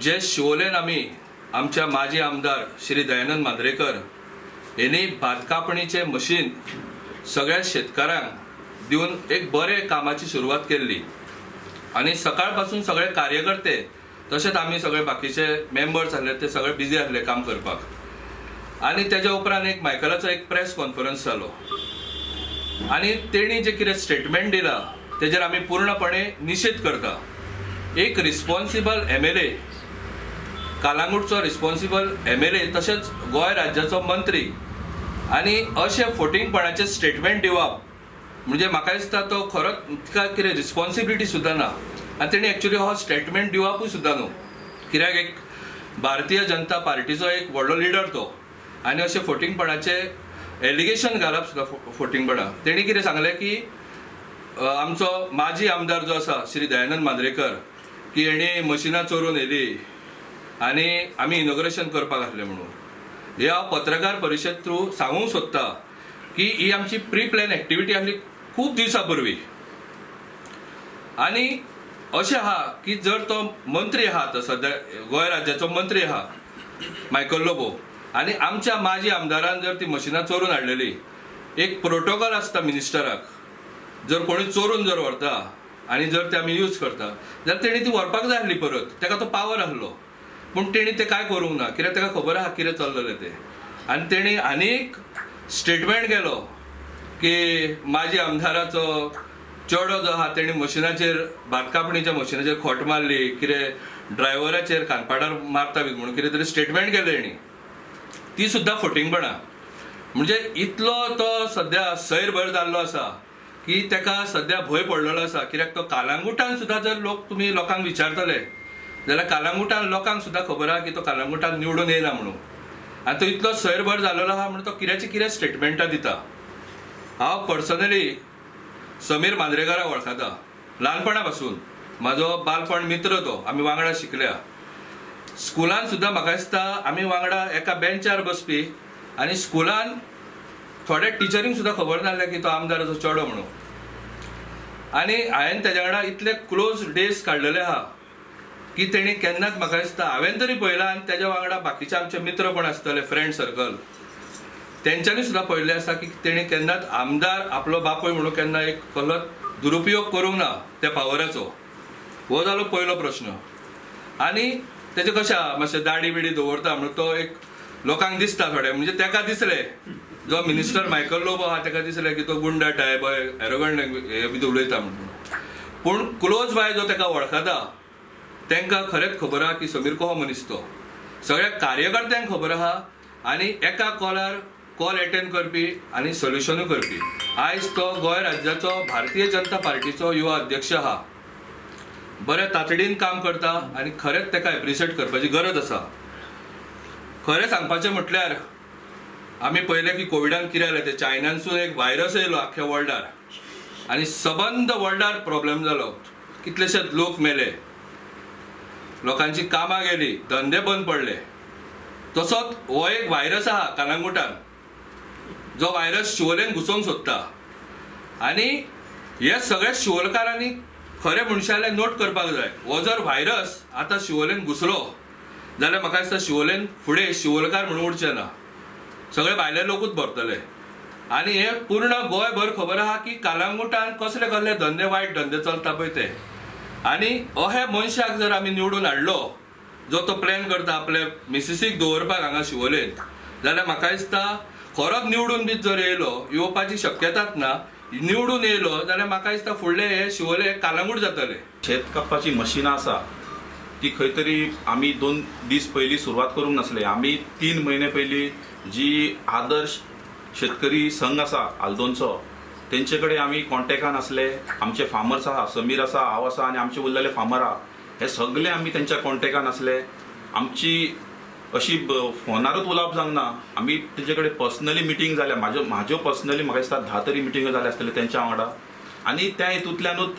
जे शिवोलेन आमी आमच्या माजी आमदार श्री दयानंद मांद्रेकर यांनी भात कापणीचें मशीन सगळ्या शेतकारांक दिवन एक बरे कामाची सुरवात केल्ली आनी सकाळ पासून सगळे कार्यकर्ते तशेंच आमी सगळे बाकीचे मेंबर्स आसले ते सगळे बिजी आसले काम करपाक. आनी तेज्या उपरांत एक मायकलाचो एक प्रेस कॉन्फरन्स जालो आनी तेणी जे कितें स्टेटमेंट दिला तेजेर आमी पूर्णपणे निशेध करता. एक रिस्पॉन्सिबल एमएलए, कालांगूटचो रिस्पॉन्सिबल एमएलए तशेंच गोंय राज्याचो मंत्री आनी अशें फोटिंगपणाचें स्टेटमेंट दिवप म्हणजे म्हाका दिसता तो खरोच तिका कितें रिस्पॉन्सिबिलिटी सुद्दां ना आनी तेणी एक्चुली हो स्टेटमेंट दिवपूय सुद्दां न्हू, कित्याक एक भारतीय जनता पार्टीचो एक व्हडलो लिडर तो आनी अशें फोटिंगपणाचें एलिगेशन घालप सुद्दां फोटिंगपणा. तेणी कितें सांगलें की आमचो माजी आमदार जो आसा श्री दयानंद मांद्रेकर की हेणी मशिनां चोरून व्हेली आनी आमी इनॉग्रेशन करपाक आसलें म्हणून. हे हांव पत्रकार परिशद थ्रू सांगूंक सोदता की ही आमची प्री प्लॅन एक्टिविटी आसली खूब दिसां पूर्वी. आनी अशें आहा की जर तो मंत्री आहा, तो सद्या गोंय राज्याचो मंत्री आहा मायकल लोबो, आनी आमच्या माजी आमदारान जर ती मशिनां चोरून हाडलेली, एक प्रोटोकॉल आसता मिनिस्टराक, जर कोणी चोरून जर व्हरता आनी जर ते आमी यूज करता जाल्यार तेणी ती व्हरपाक जाय आसली परत, तेका तो पावर आसलो, पूण तेणी तें कांय करूंक ना कित्याक तेका खबर आहा कितें चल्लेलें तें. आनी तेणी आनीक स्टेटमेंट केलो की माजी आमदाराचो चेडो जो आहा तेणी मशिनाचेर, भात कापणीच्या मशिनाचेर खोट मारली, कितें ड्रायव्हराचेर कानपाडार मारता बी म्हणून कितें तरी स्टेटमेंट केलें तेणी, ती सुद्दां फटींगपणां. म्हणजे इतलो तो सद्या सैरभर जाल्लो आसा की तेका सद्या भंय पडलेलो आसा, कित्याक तो कालांगुटान सुद्दां जर लोक तुमी लोकांक विचारतले जाल्यार कालांगुटान लोकांक सुद्दां खबर आहा की तो कालांगुटान निवडून येयला म्हणून. आनी तो इतलो सैरभर जाल्लो आहा म्हणून तो कित्याची कितें स्टेटमेंटां दिता. हांव पर्सनली समीर मांद्रेकाराक वळखता ल्हानपणा पासून, म्हाजो बालपण मित्र तो, आमी वांगडा शिकल्या स्कुलान सुद्दां. म्हाका दिसता आमी वांगडा एका बेंचार बसपी आनी स्कुलान थोड्या टिचरींक सुद्दां खबर नासलें की तो आमदाराचो चेडो म्हणून. आनी हांवें तेज्या वांगडा इतले क्लोज डेज काडलेले आहा की तेणी केन्नाच म्हाका दिसता हांवें तरी पळयलां आनी तेज्या वांगडा बाकीचे आमचे मित्र कोण आसतले फ्रेंड सर्कल तेंच्यांनी सुद्दां पळयल्लें आसा की तेणी केन्नाच आमदार आपलो बापूय म्हणून केन्ना एक कसलोच दुरुपयोग करूंक ना त्या पावराचो. हो जालो पयलो प्रश्न. आनी तेजें कशें आहा मातशें दाडी बिडी दवरता म्हणून तो एक लोकांक दिसता थोडे, म्हणजे तेका दिसलें जो मिनिस्टर मायकल लोबो आहा तेका दिसलें की तो गुंडा टायप एरोगंट हे बी उलयता म्हणून. पूण क्लोज बाय जो तेका वळखता तेंकां खरेंच खबर आहा की समीर कसो मनीस तो, सगळ्या कार्यकर्त्यांक खबर आहा आनी एका कॉलार कॉल एटेंड करपी आनी सोल्युशनूय करपी. आयज तो गोंय राज्याचो भारतीय जनता पार्टीचो युवा अध्यक्ष आहा, बऱ्या तातडीन काम करता आनी खरेंच तेका एप्रिशिएट करपाची गरज आसा. खरें सांगपाचें म्हटल्यार आमी पळयलें की कोविडान कितें जालें तें, चायनानसून एक व्हायरस येयलो आख्ख्या वर्ल्डार आनी सबंद वर्ल्डार प्रॉब्लेम जालो, कितलेशेच लोक मेले, लोकांची कामां गेली, धंदे बंद पडले. तसोच हो एक व्हायरस आहा कालांगुटान, जो व्हायरस शिवोलेन घुसोवंक सोदता. आनी हे सगळे शिवोलकारांनी खरें म्हणशां जाल्यार नोट करपाक जाय, हो जर व्हायरस आतां शिवोलेन घुसलो जाल्यार म्हाका दिसता शिवोलेन फुडें शिवोलकार म्हणून उरचे ना, सगळे भायले लोकूच भरतले. आनी हे पूर्ण गोंयभर खबर आहा की कालांगुटान कसले कसले धंदे, वायट धंदे चलता पळय ते. आनी अहे मनशाक जर आमी निवडून हाडलो जो तो प्लॅन करता आपले मिसिसीक दवरपाक हांगा शिवोलेन, जाल्यार म्हाका दिसता खरोच निवडून बी जर येयलो, येवपाची शक्यताच ना, निवडून येयलो जाल्यार म्हाका दिसता फुडले हे शिवोले कालांगूट जातले. शेत कापपाची मशिनां आसा ती खंय तरी आमी 2 दीस पयलीं सुरवात करूंक नासले. आमी 3 म्हयने पयलीं जी आदर्श शेतकरी संघ आसा आल्दोनचो तेंचे कडेन आमी कॉन्टेक्टान आसले. आमचे फार्मर्स आहा, समीर आसा, हांव आसा आनी आमचे उरलेले फार्मर आहा, हे सगळे आमी तेंच्या कॉन्टेक्टान आसले. आमची अशी फोनारूच उलोवप जावंक ना, आमी तेंचे कडेन पर्सनली मिटींग जाल्या. म्हाज्यो पर्सनली म्हाका दिसता 10 तरी मिटिंग्यो जाल्या आसतल्यो तेंच्या वांगडा. आनी त्या हितूंतल्यानूच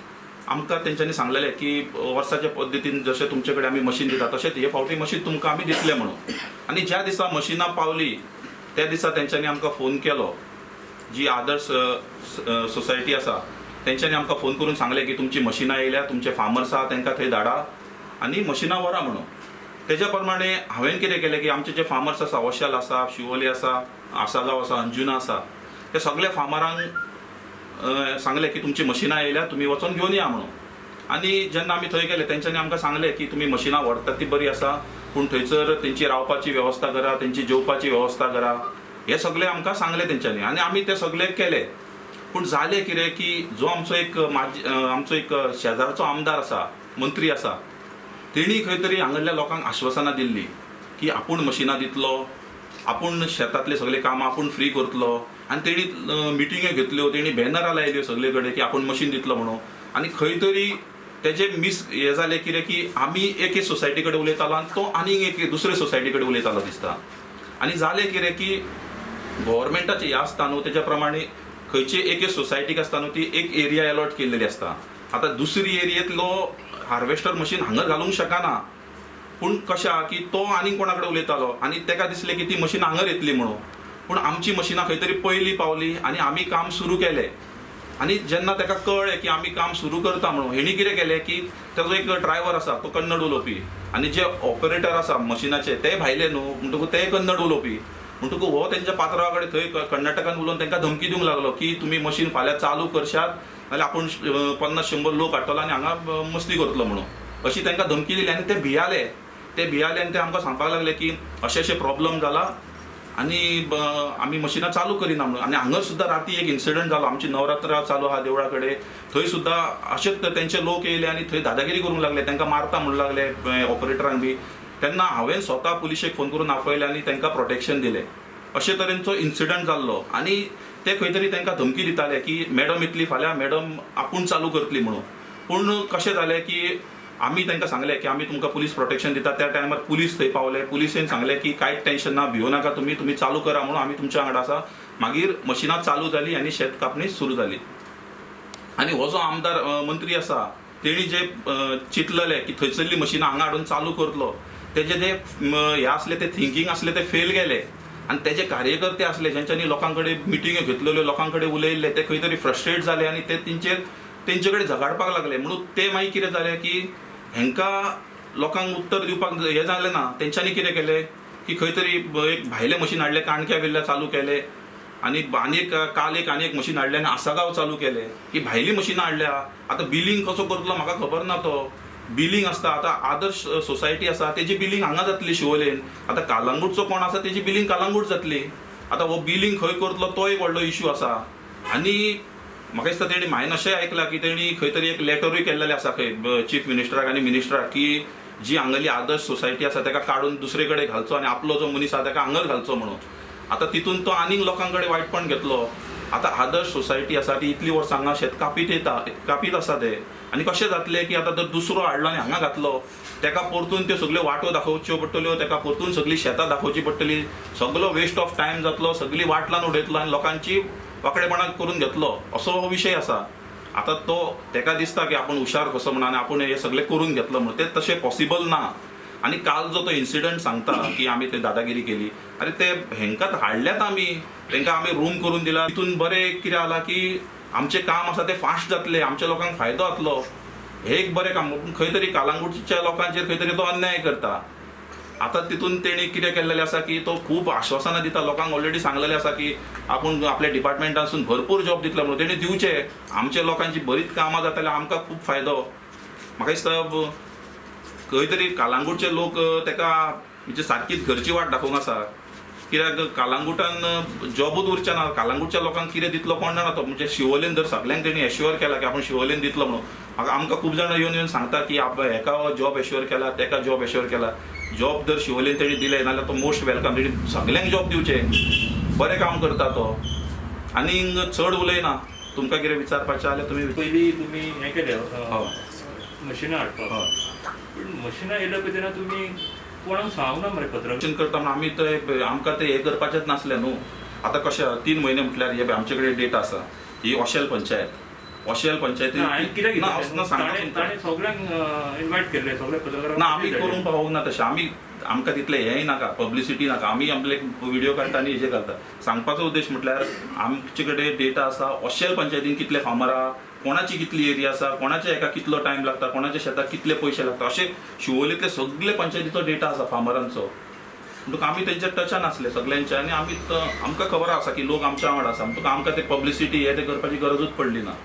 आमकां तेंच्यांनी सांगलेलें की वर्साच्या पद्दतीन जशें तुमचे कडेन आमी मशीन दिता तशेंच हे फावटी मशीन तुमकां आमी दितले म्हणून. आनी ज्या दिसा मशिनां पावली त्या दिसा तेंच्यांनी आमकां फोन केलो, जी आदर्श सोसायटी आसा तेंच्यांनी आमकां फोन करून सांगलें की तुमची मशिनां येयल्या, तुमचे फार्मर्स आहा तेंकां थंय धाडा आनी मशिनां व्हरा म्हणून. तेज्या प्रमाणे हांवें कितें केलें की आमचे जे फार्मर्स आसा, ओशेल आसा, शिवोली आसा, आसागांव आसा, अंजुना आसा, ते सगळे फार्मरांक सांगलें की तुमची मशिनां येयल्या, तुमी वचोन घेवन या म्हणून. आनी जेन्ना आमी थंय गेले तेंच्यांनी आमकां सांगलें की तुमी मशिनां व्हरतात ती बरी आसा, पूण थंयसर तेंची रावपाची वेवस्था करा, तेंची जेवपाची वेवस्था करा, हे सगळें आमकां सांगलें तेंच्यांनी आनी आमी ते सगळें केलें. पूण जालें कितें की जो आमचो एक आमचो एक शेजारचो आमदार आसा, मंत्री आसा, तेणी खंय तरी हांगल्ल्या लोकांक आश्वासनां दिल्ली की आपूण मशिनां दितलो, आपूण शेतांतले सगळे कामां आपूण फ्री करतलो. आनी तेणी मिटिंग्यो घेतल्यो, तेणी बॅनरां लायल्यो सगळे कडेन की आपूण मशीन दितलो म्हणून. आनी खंय तरी तेजे मिस हे जालें कितें की आमी एके सोसायटी कडेन उलयतालो आनी तो आनीक एके दुसरे सोसायटी कडेन उलयतालो दिसता. आनी जालें कितें की गव्हर्मेंटाचें हें आसता न्हू, तेज्या प्रमाणे खंयचे एके सोसायटीक आसता न्हू ती एक एरिया एलॉट केल्लेली आसता. आतां दुसरी एरियेंतलो हार्वेस्टर मशीन हांगा घालूंक शकना, पूण कशें आहा की तो आनीक कोणा कडेन उलयतालो आनी ताका दिसलें की ती मशीन हांगर येतली म्हणून. पूण आमची मशिनां खंय तरी पयलीं पावली आनी आमी काम सुरू केलें. आनी जेन्ना ताका कळ्ळें की आमी काम सुरू करता म्हणून, हेणी कितें केलें की ताजो एक ड्रायवर आसा तो कन्नड उलोवपी आनी जे ऑपरेटर आसा मशिनाचे ते भायले न्हू, म्हणटकूच ते कन्नड उलोवपी, म्हणटकूच हो तेंच्या पात्रावा कडेन थंय कर्नाटकान उलोवन तांकां धमकी दिवंक लागलो की तुमी मशीन फाल्यां चालू करशात नाल्यार आपूण 50-100 लोक हाडटलो आनी हांगा मस्ती करतलो म्हणून, अशी तांकां धमकी दिली. आनी ते भियाले, ते भियाले आनी ते आमकां सांगपाक लागले की अशें अशें प्रॉब्लम जाला आनी आमी मशिनां चालू करिना म्हणून. आनी हांगर सुद्दां राती एक इन्सिडंट जालो, आमची नवरात्रा चालू आहा देवळा कडेन, थंय सुद्दां अशेंच तेंचे लोक येयले आनी थंय दादागिरी करूंक लागले, तांकां मारता म्हणूंक लागले ऑपरेटरांक बी. तेन्ना हांवें स्वता पुलिशेक फोन करून आपयले आनी तांकां प्रोटेक्शन दिलें. अशे तरेनचो इन्सिडंट जाल्लो आनी ते खंय तरी तांकां धमकी दिताले की मॅडम येतली फाल्यां, मॅडम आपूण चालू करतली म्हणून. पूण कशें जालें की आमी तांकां सांगलें की आमी तुमकां पुलीस प्रोटेक्शन दिता. त्या टायमार पुलीस थंय पावले, पुलिसेन सांगलें की कांयच टेंशन ना, भियो नाका तुमी, तुमी चालू करा म्हणून, आमी तुमच्या वांगडा आसा. मागीर मशिनां चालू जाली आनी शेत कापणी सुरू जाली. आनी हो जो आमदार मंत्री आसा तेणी जे चिंतलेलें की थंयसरली मशिनां हांगा हाडून चालू करतलो, तेजे जे हे आसले ते थिंकींग आसले ते फेल गेले. आनी तेजे कार्यकर्ते आसले जेंच्यांनी लोकां कडेन मिटिंग्यो घेतलेल्यो, लोकां कडेन उलयल्ले, ते खंय तरी फ्रस्ट्रेट जाले आनी ते तेंचे कडेन झगाडपाक लागले. म्हणून ते मागीर कितें जालें की हेंकां लोकांक उत्तर दिवपाक हें जालें ना. तेंच्यांनी कितें केलें की खंय तरी एक भायलें मशीन हाडलें, काणक्या वेल्ल्या चालू केलें आनी आनी एक काल एक आनी एक मशीन हाडलें आनी आसागांव चालू केलें की भायलीं मशिनां हाडल्या. आतां बिलींग कसो करतलो म्हाका खबर ना. तो बिलींग आसता, आतां आदर्श सोसायटी आसा तेजी बिलींग हांगा जातली शिवोलेन, आतां कालंगूटचो कोण आसा तेजी बिलींग कालंगूट जातली. आतां हो बिलींग खंय करतलो तो एक व्हडलो इशू आसा. आनी म्हाका दिसता तेणी हांवें अशें आयकलां की तेणी खंय तरी एक लेटरूय केल्लेलें आसा खंय चीफ मिनिस्टराक आनी मिनिस्टराक की जी हांगली आदर्श सोसायटी आसा ताका काडून दुसरे कडेन घालचो आनी आपलो जो मनीस आसा ताका हांगर घालचो म्हणून. आतां तितून तो आनीक लोकां कडेन वायटपण घेतलो. आतां आदर्श सोसायटी आसा ती इतली वर्सां हांगा शेत कापीत येता, कापीत आसा ते, आनी कशें जातलें की आतां जर दुसरो हाडलो आनी हांगा घातलो ताका परतून त्यो सगल्यो वाटो दाखोवच्यो पडटल्यो, ताका परतून सगळीं शेतां दाखोवची पडटली, सगलो वेस्ट ऑफ टायम जातलो, सगळी वाट लावन उडयतलो आनी लोकांची वांकडेपणां करून घेतलो, असो हो विशय आसा. आतां तो ताका दिसता की आपूण हुशार कसो म्हणून आनी आपूण हें सगळें करून घेतलो म्हणून, तें तशें पॉसिबल ना. आनी काल जो तो इन्सिडंट सांगता की आमी थंय दादागिरी केली, आरे ते हेंकां हाडल्यात आमी, तांकां आमी रूम करून दिला. तितून बरें कितें जालां की आमचें काम आसा तें फास्ट जातलें, आमच्या लोकांक फायदो जातलो, हें एक बरें काम. पूण खंय तरी कालंगूटच्या लोकांचेर खंय तरी तो अन्याय करता. आतां तितून तेणी कितें केल्लेलें आसा की तो खूब आश्वासनां दिता लोकांक, ऑलरेडी सांगलेलें आसा की आपूण आपल्या डिपार्टमेंटांसून भरपूर जॉब दितलो म्हणून. तेणी दिवचे, आमच्या लोकांची बरीच कामां जातली, आमकां खूब फायदो. म्हाका दिसता खंय तरी कालंगूटचे लोक ताका म्हणजे सारकीच घरची वाट दाखोवंक आसा, कित्याक कालंगूटान जॉबूच उरचे ना. कालंगूटच्या लोकांक कितें दितलो कोण जाणा तो. म्हणजे शिवोलेन जर सगल्यांक तेणी एश्युअर केला की आपूण शिवोलेन दितलो म्हणून, म्हाका आमकां खूब जाणां येवन येवन सांगता की हेका जॉब एश्युअर केला, तेका जॉब एश्युअर केला. जॉब जर शिवोलेन तेणी दिले नाल्यार तो मोस्ट welcome, तेणी सगल्यांक जॉब दिवचे, बरें काम करता तो. आनी चड उलयना. तुमकां कितें विचारपाचें जाल्यार तुमी पयलीं तुमी हें केलें मशिनां हाडपाक, पूण मशिनां येयल्या पळय तेन्ना तुमी कोणाक सांगूंक ना मरे पत्रकार करता म्हणून आमी ते आमकां ते हें करपाचेंच नासलें न्हू. आतां कशें 3 म्हयने म्हटल्यार हे आमचे कडेन डेटा आसा, ही ओशेल पंचायत, ओशेल पंचायती सगळ्यांक इन्वायट केल्ले, सगळे पत्रकार ना आमी करूंक पावूंक ना तशें. आमी आमकां तितलें हेंय नाका, पब्लिसिटी नाका, आमी आपले व्हिडियो काडटा आनी हेजे घालता. सांगपाचो उद्देश म्हटल्यार आमचे कडेन डेटा आसा ओशेल पंचायतीन कितले फार्मर आहा, कोणाची कितली एरिया आसा, कोणाच्या हेका कितलो टायम लागता, कोणाच्या शेताक कितले पयशे लागता, अशे शिवोलेंतले सगळे पंचायतीचो डेटा आसा फार्मरांचो. म्हणटकच आमी तेंच्या टचान आसले सगल्यांच्या आनी आमी आमकां खबर आसा की लोक आमच्या वांगडा आसा. म्हणटकच आमकां ते पब्लिसिटी हे ते करपाची गरजूच पडली ना.